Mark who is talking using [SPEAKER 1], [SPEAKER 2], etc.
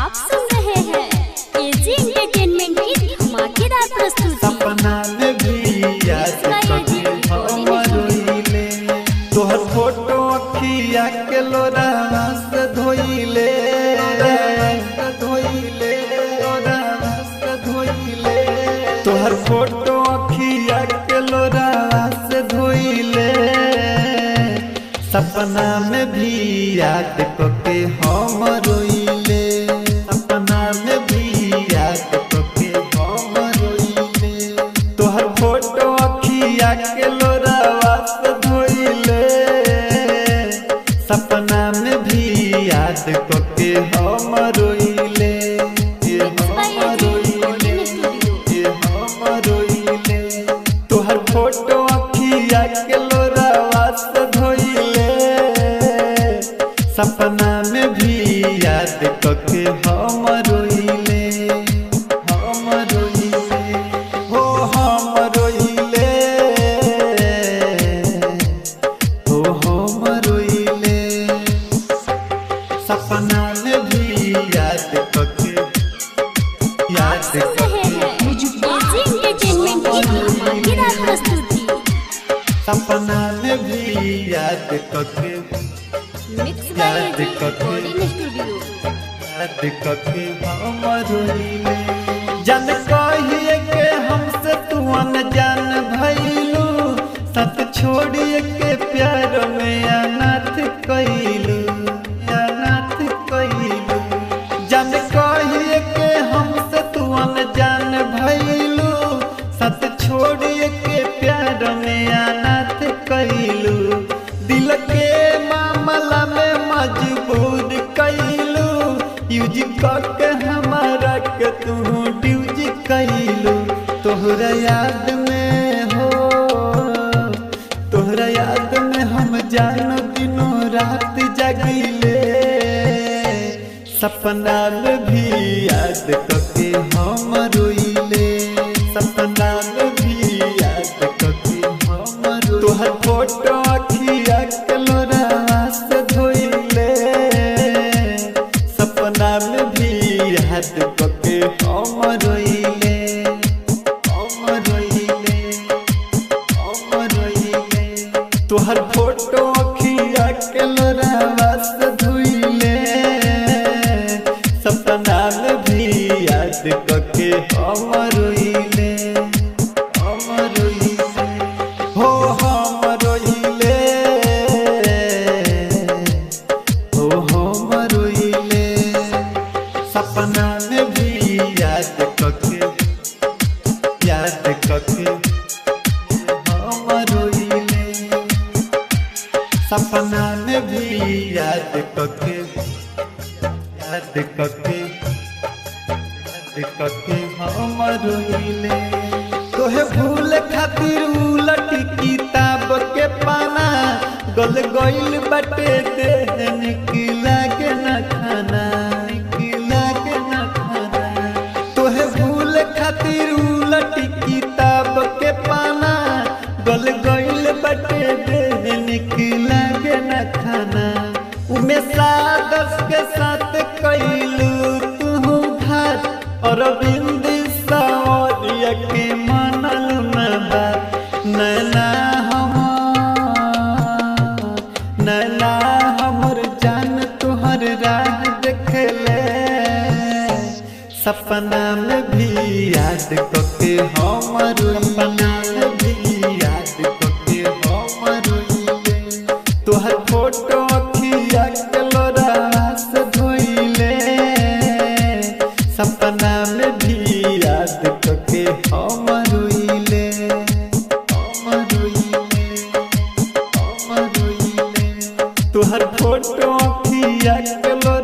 [SPEAKER 1] आप सुन रहे हैं एजी एंटरटेनमेंट की धमाकेदार प्रस्तुति।
[SPEAKER 2] सपना में भी याद कके हम रोइले, तोहर फोटो अखिया के लोरावा से धोइले, धोइले लोरावा से धोइले, तोहर फोटो अखिया के लोरावा से धोइले। सपना में भी याद कके हम रोइले, सपना में भी याद कके हम रोइले, तोहर फोटो अखिया के लोरावा से धोइले। सपना में भी याद कके हम रोइले, हम रोइले, हम रोइले, तोहर फोटो अखिया के लोरावा से धोइले। सपना में भी याद कके हम रोइले, हम रोइले, हो हम रोइले, हो हम रोइले। सपना में भी याद कके, याद
[SPEAKER 1] सुन रहे हैं एजी एंटरटेनमेंट की धमाकेदार प्रस्तुति।
[SPEAKER 2] सपना में भी याद कके,
[SPEAKER 1] mix by AG recording studio.
[SPEAKER 2] याद कके हम रोइले। जन कहिए के हमसे तू अनजान भइलू, सत छोड़िए के प्यार में अनाथ कइलू, अनाथ कइलू। जन कहिए के हमसे तू अनजान भइलू, सत छोड़िए के प्यार में अनाथ कइलू। दिल के मामला में मजबूर कइलू, यूज करके हमारा के तू ड्यूज कइलू। तोहरा याद में हो, तोहरा याद में हम जानो दिनों रात जगिले। सपना में भी याद कके हम रोइले, सपना में भी याद कके हम रोइले, तोहर फोटो अखिया के लोरावा से धोइले। सपना में भी याद कके हम रोइले, हम रोइले, हम रोइले, तोहर फोटो अखिया के लोरावा से धोइले। सपना में भी याद कके हम रोइले, हम रोइले, हो हम रोइले, हो हम रोइले। सपना में भी याद कके, याद कके हम रोइले। सपना में भी याद कके, याद कके, याद कके हम रोइले। तोहे भूल खातिर उलट किताब के पाना, गल गइल बटे देह निकला के न खाना, निकला के न खाना। तोहे भूल खातिर उलट किताब के पाना, गल गइल बटे देह निकला के न खाना। उमे सादस के साथ कइलू तू घात, अरविंद सावरिया के मनल न बात। नैना हमर, नैना हमर जान तोहर राह देखले। सपना में भी याद कके हम रोइले, में भी याद कके हम रोइले, तोहर फोटो अखिया के लोरावा से धोइले। सपना में भी याद कके हम रोइले, हम रोइले, हम रोइले, तोहर फोटो अखिया के लोरावा